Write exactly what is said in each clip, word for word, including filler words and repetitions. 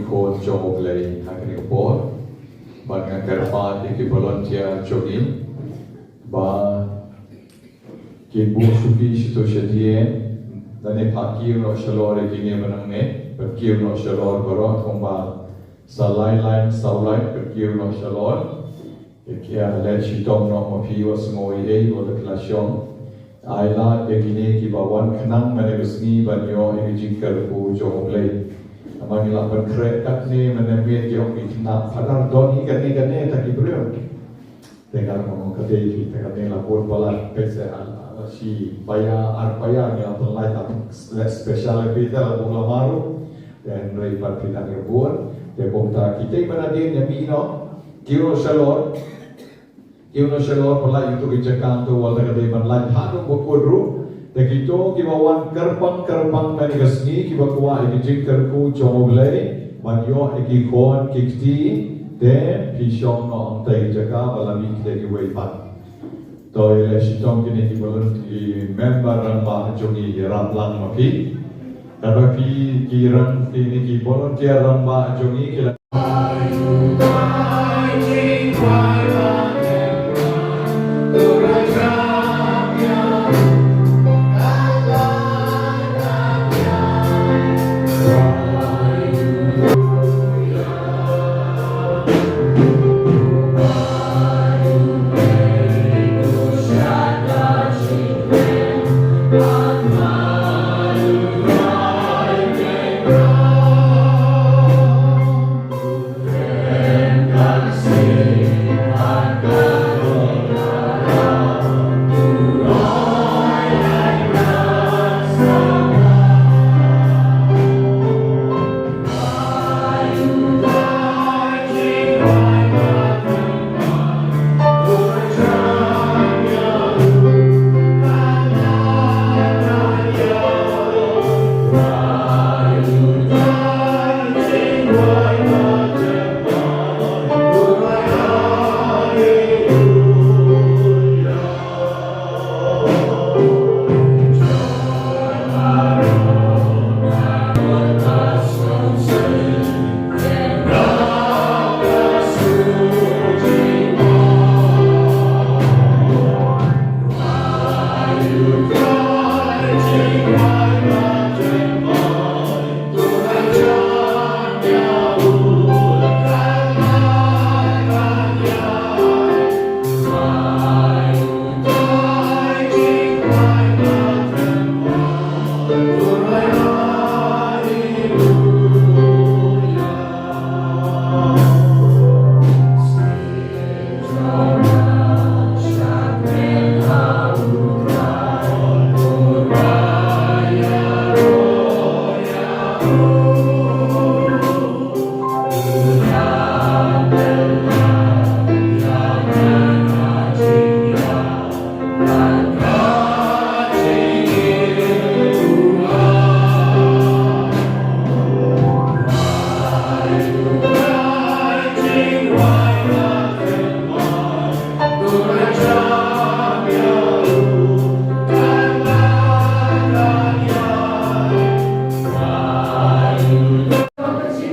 Khun jong U Blei ha kane ka por. Bad nga kyrpad ïa ki volunteer jong ngi ba kin buh shuki shuh sha die. Lane phah kiew noh shalor ïa kine ba nangne, phah kiew noh shalor baroh kumba sa lai lai saw lai, phah kiew noh shalor. Ïa ki, ïa leit shitom noh ma phi, wat sngew ei ei wat la shong. Ai lad ïa kine kiba wan khnang mynne ka sngi ban ïoh ïa ka jingkyrkhu jong U Blei. Namar ngi la pynkhreh katne mynne miet ki ong ki khynnah, Phadar, don hi kane kane ta ki briew. Te nga ong ka dei hi ta kane, la bun palat, peit se, ah, shi paia ar paia ngi la pynlait, ta special ïa phi te la bun la maru. Te hynrei pat phi dang ïa bun. Te kumta kitei ba nadien ïa mih noh. Kiew noh shalor. Kiew noh shalor, pynlait ïa uto ki jaka, uto wat la ka dei ban lait haduh ba kut ruh. Te kito kiba wan kyrpang kyrpang mynne ka sngi, kiba kwah ïa ka jingkyrkhu jong U Blei ban ïoh ïa ki khun ki kti, te phi shong noh hangtai ki jaka ba la mih kti kiwei pat. To ïa leit shitom kine ki volunteer, ki member rangbah jong ngi ki rap lang ma phi. Kata phi ki rang, kine ki volunteer rangbah jong ngi ki la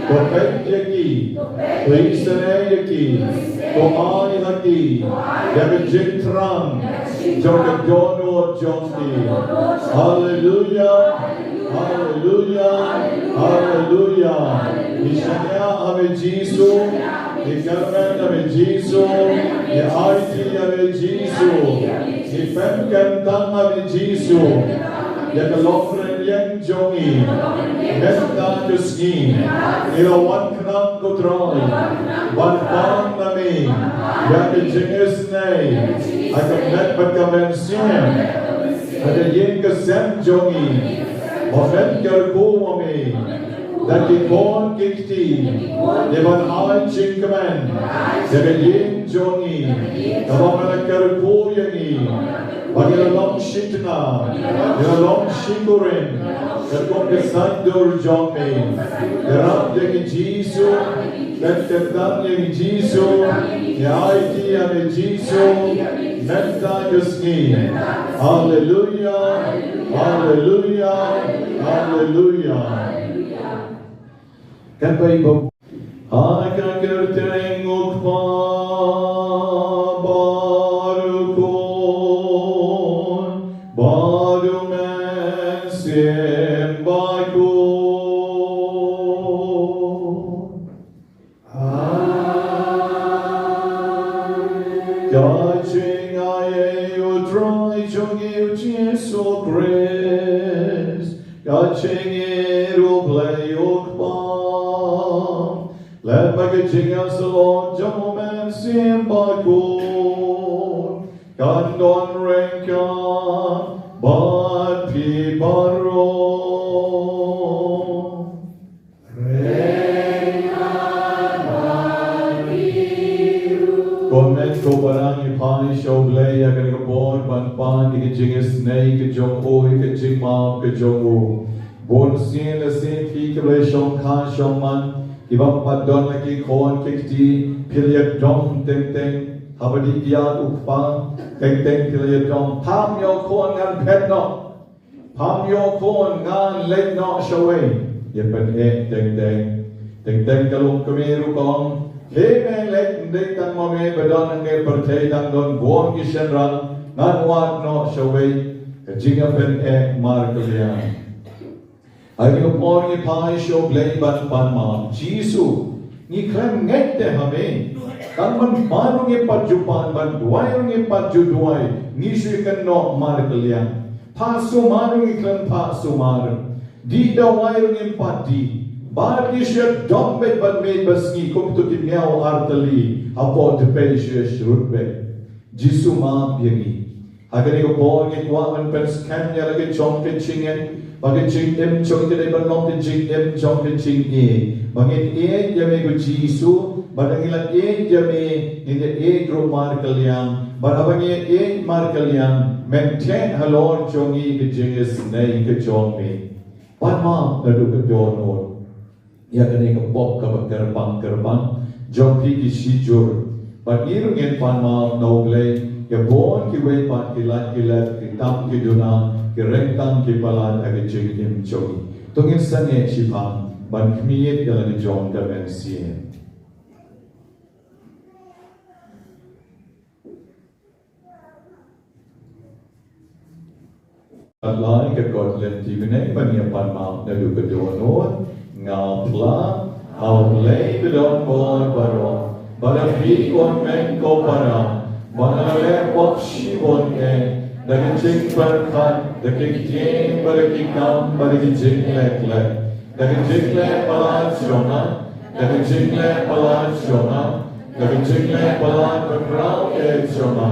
To peit ïa ki, to isynei ïa ki, to ai ha ki ïa ka jingthrang jong ka dohnud jong ki. Haleluya, haleluya, haleluya. Ngi shaniah ha me Jisu, ngi kyrmen ha me Jisu, ngi aiti ha me Jisu, ngi pynkyntang ha me Jisu. Ïa ka longrynieng jong ngi mynta ka sngi, ngi la wan khnang, ko Trai, ban pan na me ïa ka jingisynei ha ka met bad ka mynsiem, ha ka ïing ka sem jong ngi. Ba men kyrkhu ma me da ki khun ki kti, ïa ban ai jingkmen ïa ka ïing jong ngi, kaba me la kyrkhu ïa ngi. Ba ngi la long shi tnga, ngi la long shi kurim katkum ka saiñdur jong me. Ïarap ïa ngi Jisu, pynkyntang ïa ngi Jisu, ngi aiti ïa me Jisu mynta ka sngi. Haleluya, haleluya, haleluya. Bai ba ha ka kyrteng u Kpa bad u Khun bad u Mynsiem Bakhuid. Ka jingaiei U Trai jong ngi U Jisu Khrist, ka jingïeit U Blei U Kpa, lem bad ka jingïasyllok jong U Mynsiem Bakhuid, kan don ryngkat bad phi baroh. Kumne ko para ngi phai sha U Blei ïa kane ka por ban pan ïa ka jingisynei ka jong u, ïa ka jingmap ka jong u. Bun sien la sien phi kiba la shong kha shong man, kiba pat don la ki khun ki kti, phi la ïadom teng teng haba dih ïa u kpa, teng teng phi la ïadom, pham ïa u khun, ngan phet noh. Pham ïa u khun, ngan leit noh shawei. Ïa pyneh teng teng. Teng teng ka longkmie ruh ka ong, hei, me leit, ym dei tang ma me ba don hangne, pyrthei dang don bun ki shynrang, ngan wad noh shawei. Ka jingïapyneh markylliang. Ha kane ka por ngi phai sha U Blei ban pan map. Jisu, ngi khlem ngeit te ha me. Tang ban pan ruh ngim pat ju pan, ban duwai ruh ngim pat ju duwai. Ngi shu ïakynnoh markylliang. Phah sumar ruh ngi khlem phah sumar. Dih dawai ruh ngim pat dih. Bad ngi shu ïadom beit ban miet ban sngi kum tu ki miaw artylli hapoh dpei shu ïashrut beit. Jisu, map ïa ngi. Ha kane ka por ngi kwah ban pynskhem ïa la ka jong ka jingngeit ba ka jingim jong ngi ka dei ban long ka jingim jong ka jingïeit. Ba ngin ïeit ïa me ko Jisu, ba da ngi la ïeit ïa me, ngin ïa ïeit ruh markylliang. Ba haba ngi ïa ïeit markylliang, men theh halor jong ngi ka jingisynei ka jong me. Pan map naduh ka dohnud ïa kane ka pop kaba kyrpang kyrpang jong phi ki shijur. Bad ngi ruh ngin pan map na U Blei ïa bun kiwei pat ki lait ki let, ki tam ki duna, ki ryngkang ki palat ha ka jingim jong ngi. To ngin sangeh shiphang ban khmih ïa la ka jong ka mynsiem. Pat lai ka kot lynti bneng ban ïa pan map naduh ka dohnud. Nga pla, A U Blei ba don bor baroh, ba da phi khun met ko para, ba nga la leh pop shibun eh, da ka jingpyrkhat, da ki ktien, ba da ki kam, ba da ki jingleh khleh, da ka jingleh palat jong nga, da ka jingleh palat jong nga, da ka jingleh palat ba khraw eh jong nga.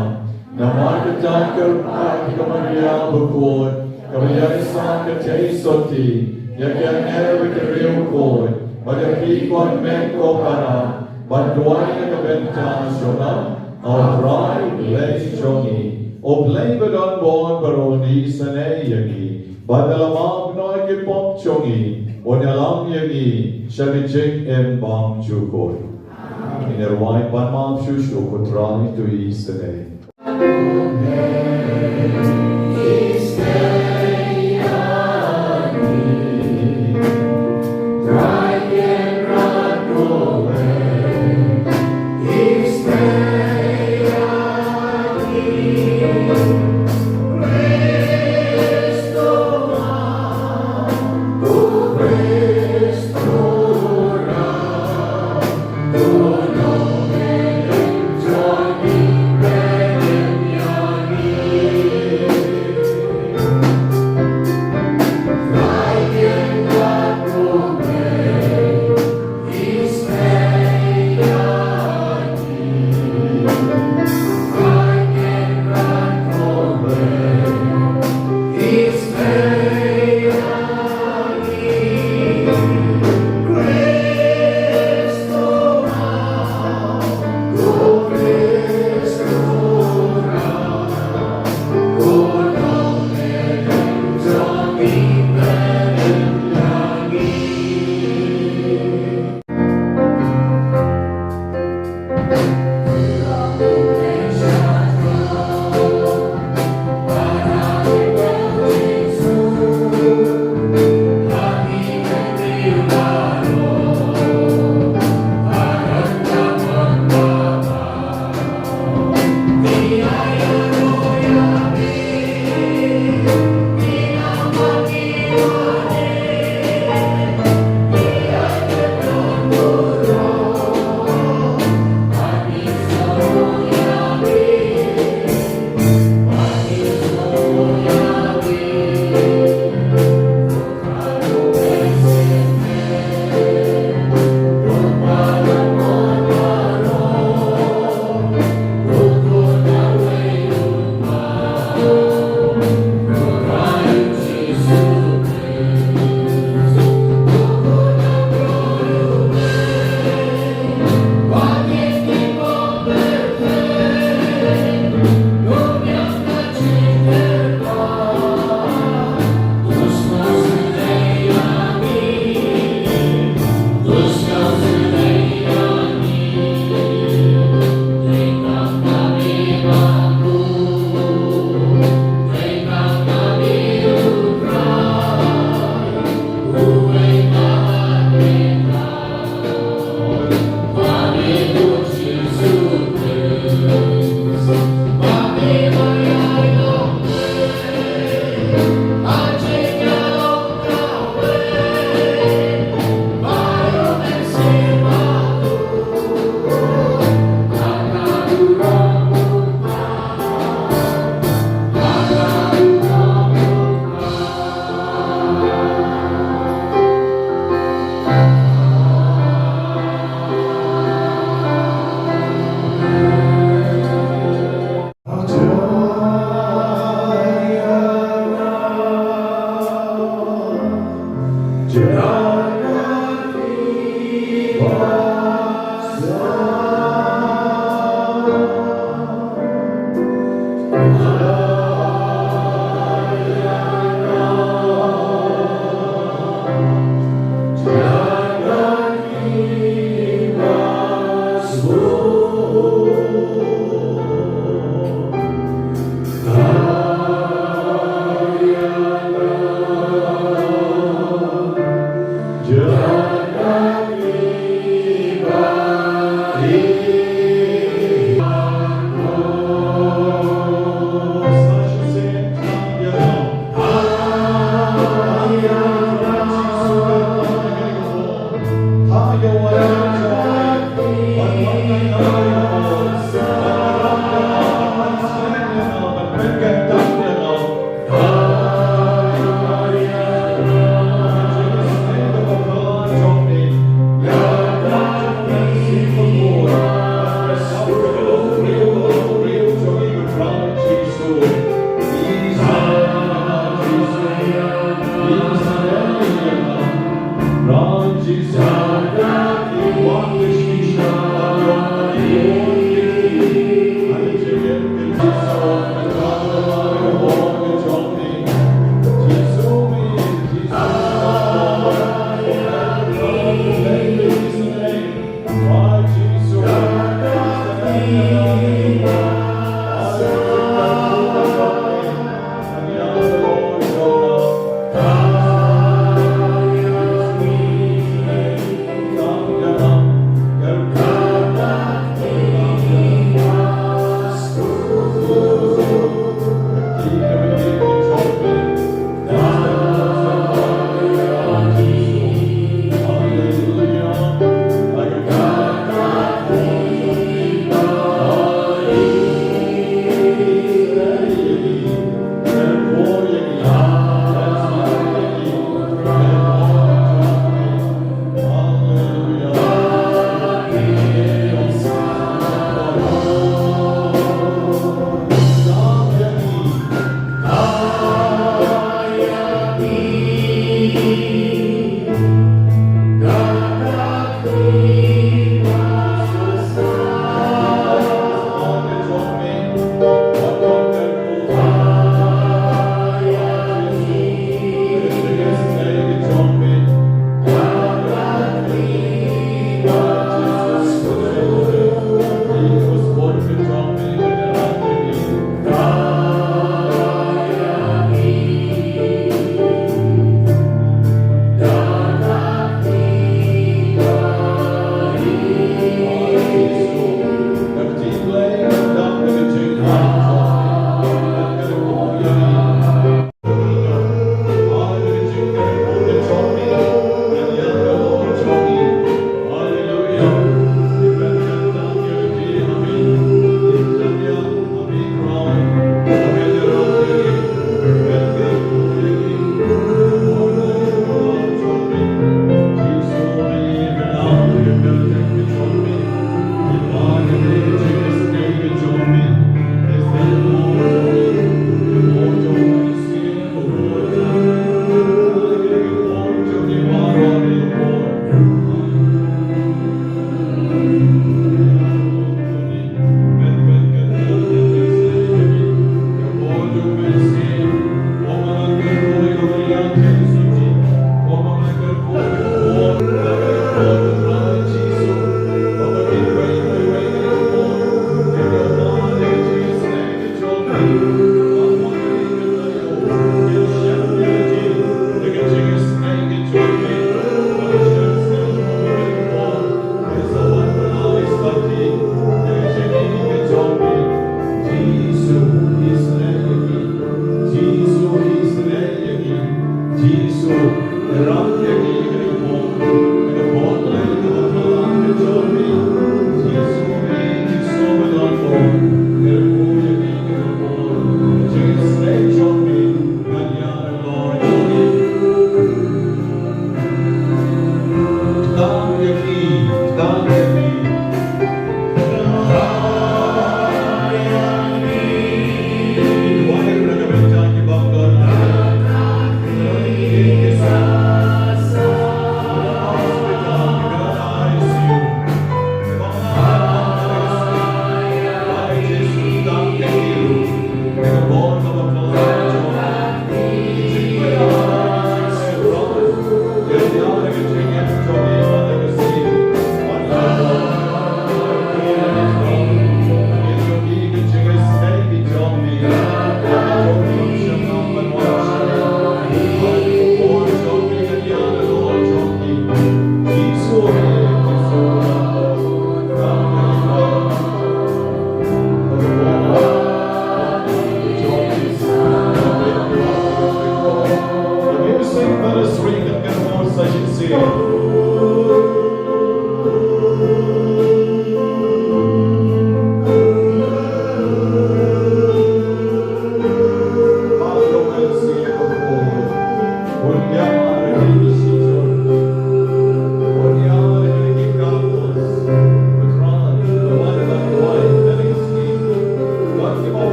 Namar kata kyrpad ïa ka Maria bakhuid, kaba ïaisah ka theisotti, ïa ki angel bad ki riewkhuid, ba da phi khun met ko para, ban duwai na ka bynta jong nga ha U Trai Blei jong ngi. U Blei ba don bor baroh un isynei ïa ngi, bad un ïalam noh ïa ki pop jong ngi, un ïalam ïa ngi sha ka jingim bymjukut. Ngin ïa duwai pan map shuh shuh, ko Trai to isynei.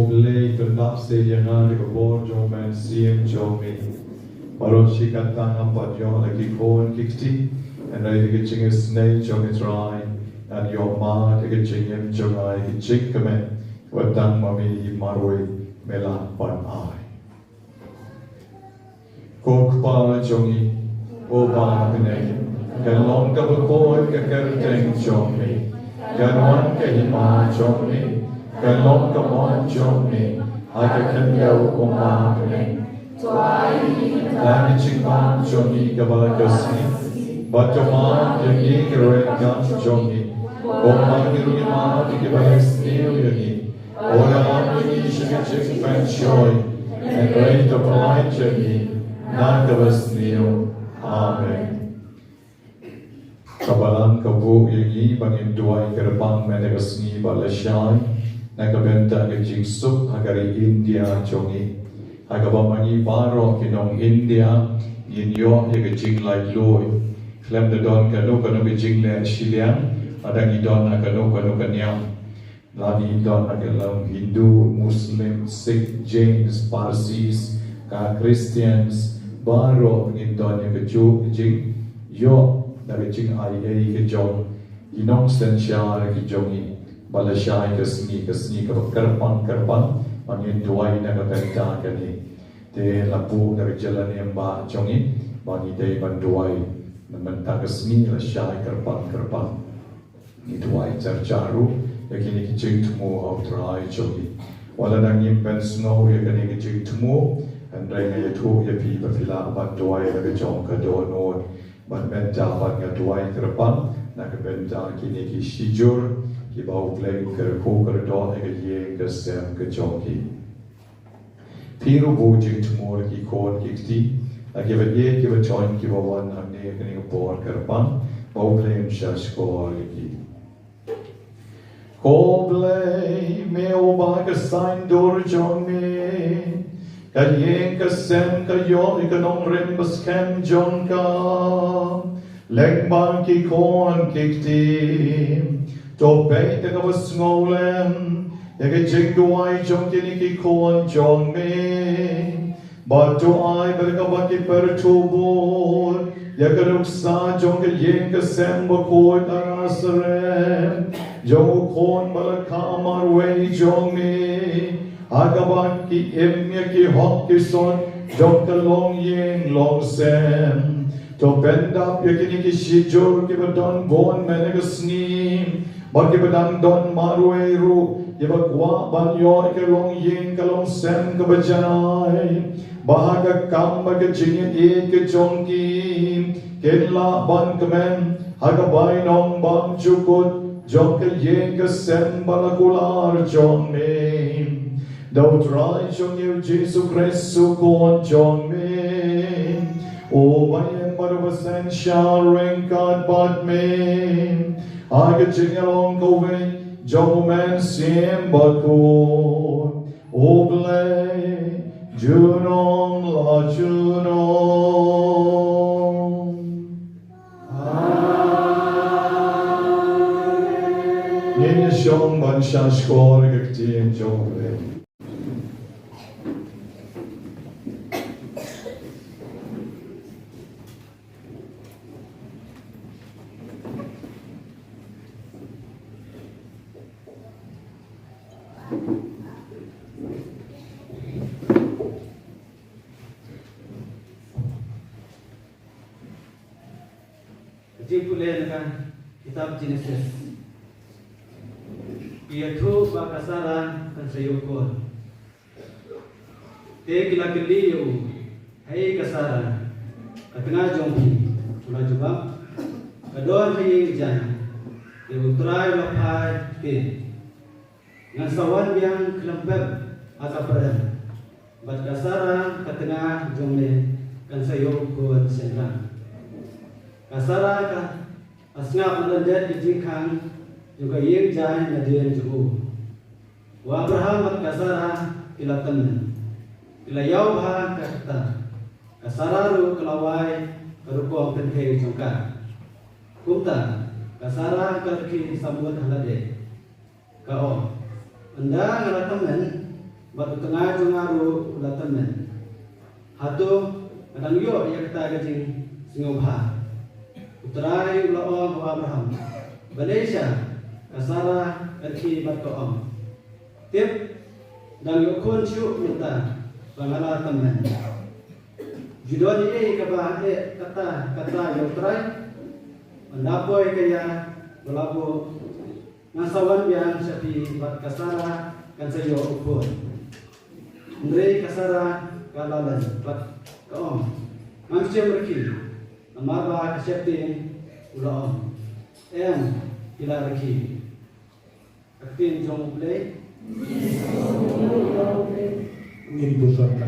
Lei pyndap se ïa nga da ka bor jong u Mynsiem jong me. Baroh shi katta ngam pat ïoh da ki khun ki kti, hynrei da ka jingisynei jong me Trai, ngan ïoh mad ïa ka jingim jong nga ïa ka jingkmen, wat tang ma me hi marwei me lah ban ai. Ko Kpa jong ngi, uba ha bneng, kan long kaba khuid ka kyrteng jong me, kan wan ka hima jong me, kan long ka mon jong me ha ka khyndew kumba ha bneng. To ai ïa ngi mynta ka jingbam jong ngi kaba la ka sngi, bad to map ïa ngi ki ryngkat jong ngi, kumba ngi ruh ngi map ïa kiba leh sniew ïa ngi. Wat ïalam ïa ngi sha ka jingpynshoi, hynrei to pynlait ïa ngi na kaba sniew. Amen. Ka Balang ka buh ïa ngi ba ngin duwai kyrpang mynta ka sngi bad lashai na ka bynta ka jingsuk ha ka ri India jong ngi. Ha kaba ma ngi baroh ki nong India ngin ïoh ïa ka jinglaitluid. Khlem da don kano kano ka jingleh shiliang, lada ngi don ha kano kano ka niam. Lada ngi don ha ka long Hindu, Muslim, Sikh, Jains, Parsis, ka Christians, baroh ngin don ïa kajuh ka jingïoh da ka jingai ei ka jong ki nongsynshar ki jong ngi. Ba lashai ka sngi, ka sngi kaba kyrpang kyrpang, ba ngin duwai na ka bynta kane. Te la buh da ka jingïalam ba jong ngi ba ngi dei ban duwai na mynta ka sngi lashai kyrpang kyrpang. Ngi duwai jar jar ruh ïa kine ki jingthmu, ha U Trai jong ngi. Wat la ngim pynsngew ïa kane ka jingthmu, hynrei nga ïathuh ïa phi ba phi lah ban duwai la ka jong ka dohnud. Bad mynta pat nga duwai kyrpang na ka bynta kine ki shijur kiba U Blei un kyrkhu kyrdoh ïa ka ïing ka sem ka jong ki. Phi ruh buh jingthmu ïa ki khun ki kti, ïa kiba ïeit kiba thoiñ kiba wan hangne ha kane ka por kyrpang, ba U Blei un shahshkor ïa ki. Ko Blei, me uba ha ka saiñdur jong me ka ïing ka sem ka ïoh ïa ka nongrim baskhem jong ka. Lyngba ki khun ki kti, to peit da kaba sngewlem ïa ka jingduwai jong kine ki khun jong me. Bad to ai ba da kaba ki pyrthuh bun ïa ka nuksa jong ka ïing ka sem bakhuid arasyrem jong u Khun ba la kha marwei jong me, ha kaba ki im ïa ki hok ki soh jong ka longïing longsem. To pyndap ïa kine ki shijur kiba don bun mynta ka sngi, bad kiba dang don marwei ruh, kiba kwah ban ïoh ïa ka longïing ka longsem kaba janai, ba ha ka kam bad ka jingïeit ka jong ki, kin lah ban kmen ha ka bainong bymjukut jong ka ïing ka sem ba la kular jong me. Da U Trai jong ngi U Jisu Khrist U Khun jong me, uba ïeng bad uba synshar ryngkat bad me, ha ka jingïalong kawei jong U Mynsiem Bakhuid, U Blei, junom la junom. Ngin ïa shong ban shahshkor ïa ka ktien jong U Blei. Ka jingpule na ka kitab Genesis. Ki ïathuh ba ka Sara kan sa ïoh khun. Te ki la kylli ïa u, "Hei ka Sara, ka tnga jong phi?" U la jubab, "Ka don ha ïing jaiñ, te U Trai u la phai te. Ngan sa wan biang khlem pep ha ka pyrem, bad ka Sara ka tnga jong me kan sa ïoh khun shynrang." Ka Sara ka la sngap na lyndet ka jingkhang jong ka ïing jaiñ nadien jong u. U Abraham bad ka Sara ki la tymmen, ki la ïaw bha ka rta. Ka Sara ruh ka la wai ka rukom kynthei jong ka. Kumta ka Sara ka la khie samut ha lade. Ka ong, "Ynda nga la tymmen, Bad u tnga jong nga ruh u la tymmen. Hato nga dang ïoh ïa kata ka jingsngewbha? U Trai u la ong ha u Abraham, balei sha ka Sara ka rkhie bad ka ong, tip, dang ïoh khun shuh mynta ba nga la tymmen. Ju don ei kaba eh kata kata ïa u Trai? Ban da poi ka ïa ba la buh, ngan sa wan biang sha phi bad ka Sara kan sa ïoh u khun. Hynrei ka Sara ka la len bad ka ong, ngam shym rkhie. Namar ba ka sheptieng u la ong, em, phi la rkhie. Ka ktien jong U Blei. Ngin puson ka.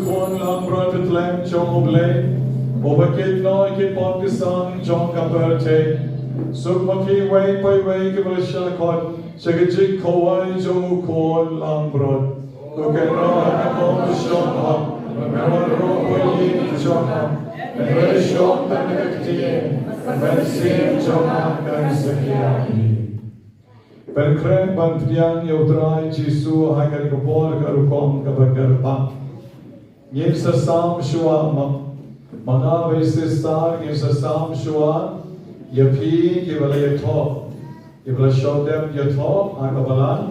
Khun langbrot bthlem jong U Blei, uba kit noh ïa ki pop ki sam jong ka pyrthei. Suk ma phi uwei pa uwei kiba la shah khot sha ka jingkhawai jong U Khun langbrot. To kynnoh ha ka bor ka shong ha, ba me wan rung ha ïing jong nga. Me wan shong tang ha ka ktien, ba ka mynsiem jong nga kan satia ïa phi. Pynkhreh ban pdiang ïa U Trai Jisu ha kane ka por ka rukom kaba kyrpang. Ngin sa sam shuwa ma, ma nga bad i sister ngin sa sam shuwa ïa phi kiba la ïathoh. Kiba la shong dep ïathoh ha ka balang,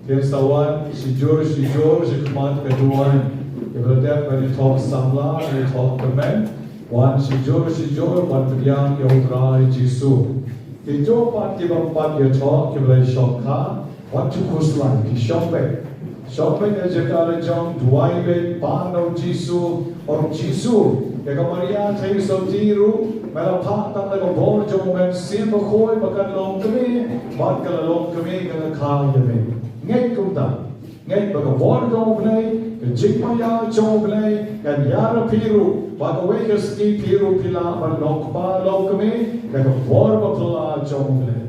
kin sa wan shijur shijur sha khmat ka duwan. Kiba la dep ban ïathoh samla, ïathoh kyrmen, wan shijur shijur ban pdiang ïa U Trai Jisu. Kito pat kiba ym pat ïathoh, kiba la shong kha, wat ju khuslai, ki shong beit. Shong beit ha jaka la jong, duwai beit, pan na U Jisu, ong Jisu, ïa ka Maria Theisotti ruh me la phah tang da ka bor jong U Mynsiem Bakhuid ba kan long kmie, bad ka la long kmie, ka la kha ïa me. Ngeit kumta. Ngeit ba ka bor jong U Blei, ka jingmaïa jong U Blei kan ïarap ïa phi ruh, ba kawei ka sngi phi ruh phi lah ban long kpa long kmie da ka bor ba phylla jong U Blei.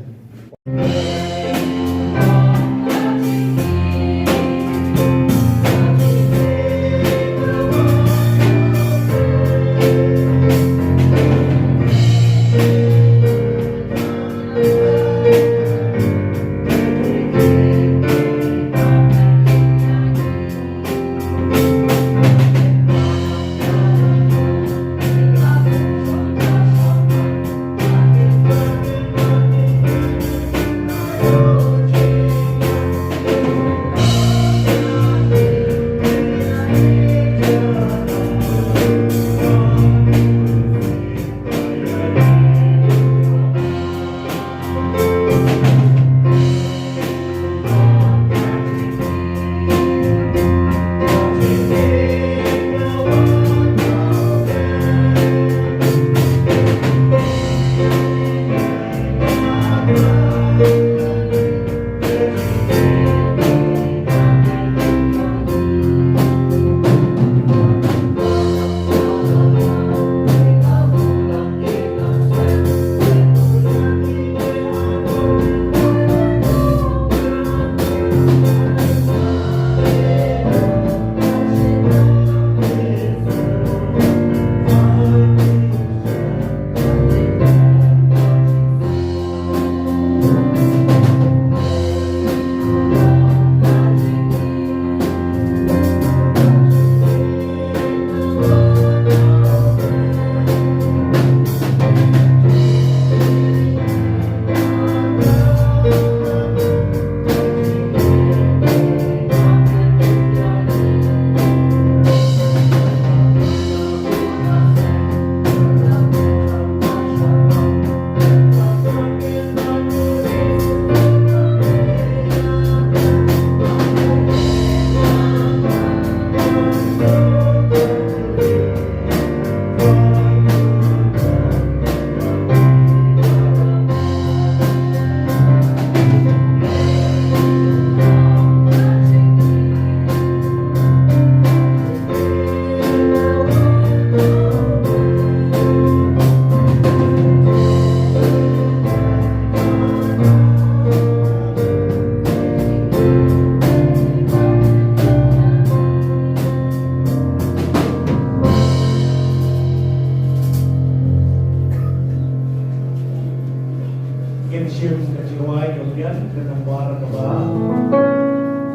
Ngin shim ka jingrwai ka pdiang ka nambar kaba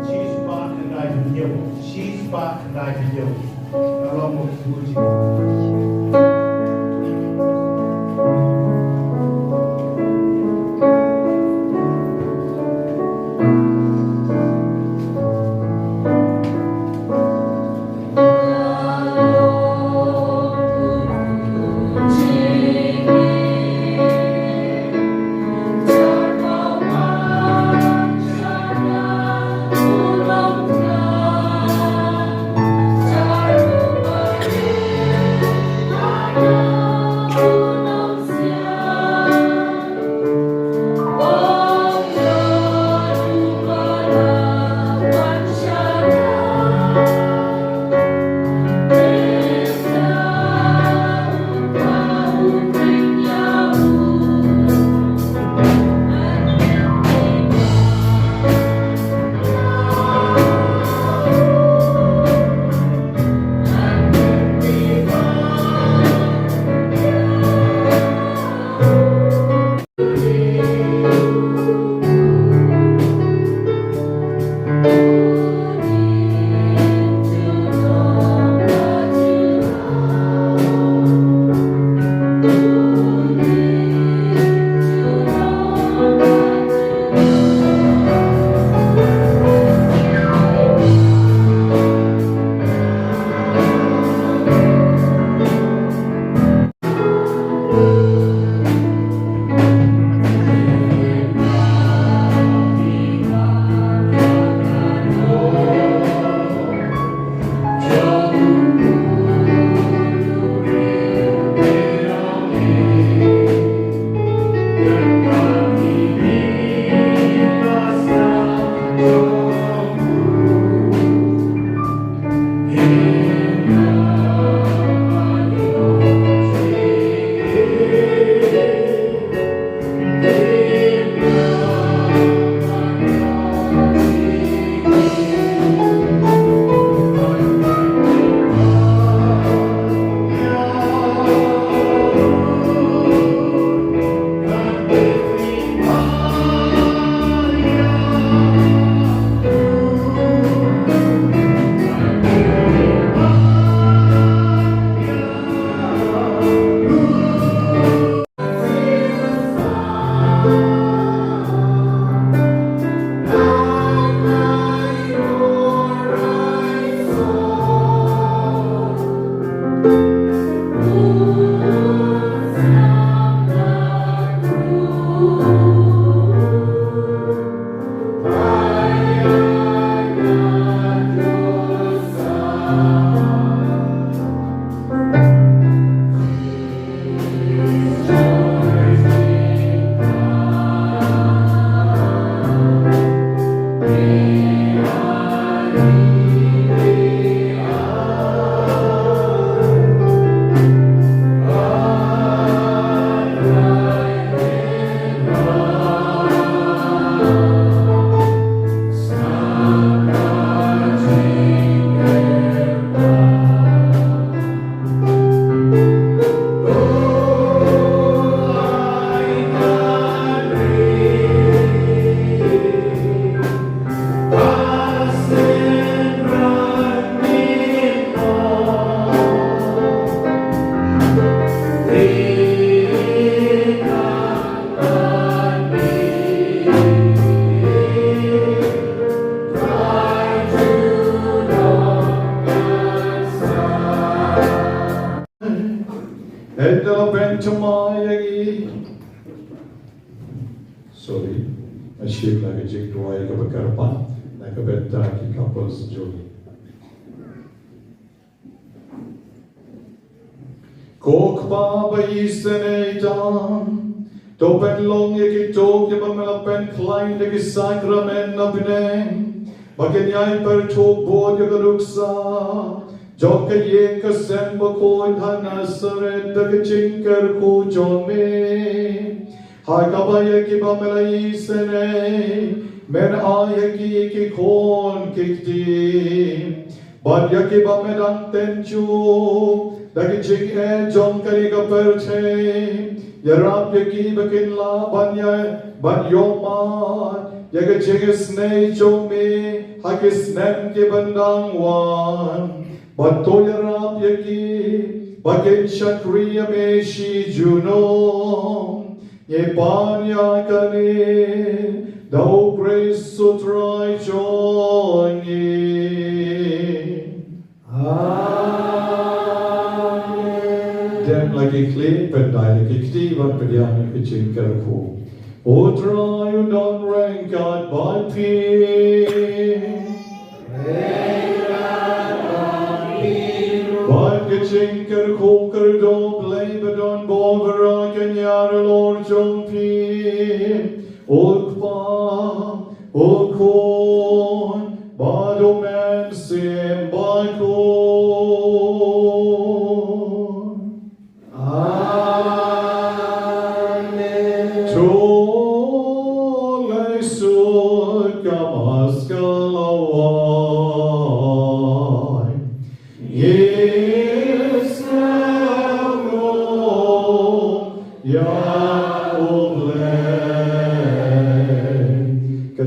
shispah khyndai phew hynñiew. Shispah khyndai phew hynñiew. Ka long ka phew hynñiew. Thymmai ïa ngi. Sorry. Nga shim na ka jingduwai kaba kyrpang na ka bynta ki couples jong ngi. Ko Kpa ba isynei tam, to pynlong ïa kito kiba me la pynkhlaiñ da ki sakramen na bneng, ba kin ïai pyrthuh bud ïa ka nuksa jong ka ïing ka sem bakhuid ha Nasaret da ka jingkyrkhu jong me. Ha kaba ïa kiba me la isynei men ai ïa ki ki khun ki kti, bad ïa kiba me dang tynjuh da ki jingeh jong kane ka pyrthei. Ïarap ïa ki ba kin lah ban ïa ban ïoh mad ïa ka jingisynei jong me ha ki snem kiban dang wan. Bad to ïarap ïa ki ba kin shakri ïa me shi junom. Ngi pan ïa kane da U Khrist U Trai jong ngi. Amen. Dem la ki khlieh, pyndait la ki kti, bad pdiang la ki jingkyrkhu. U Trai un don ryngkat bad phi. Bad ka jingkyrkhu kyrdoh Blei ba don bor ba kan ïar halor jong phi. U Kpa, U Khun, bad U Mynsiem Bakhuid. Amen. To leit suk ka Maskha Lawei. Ngi sngewthuh ïa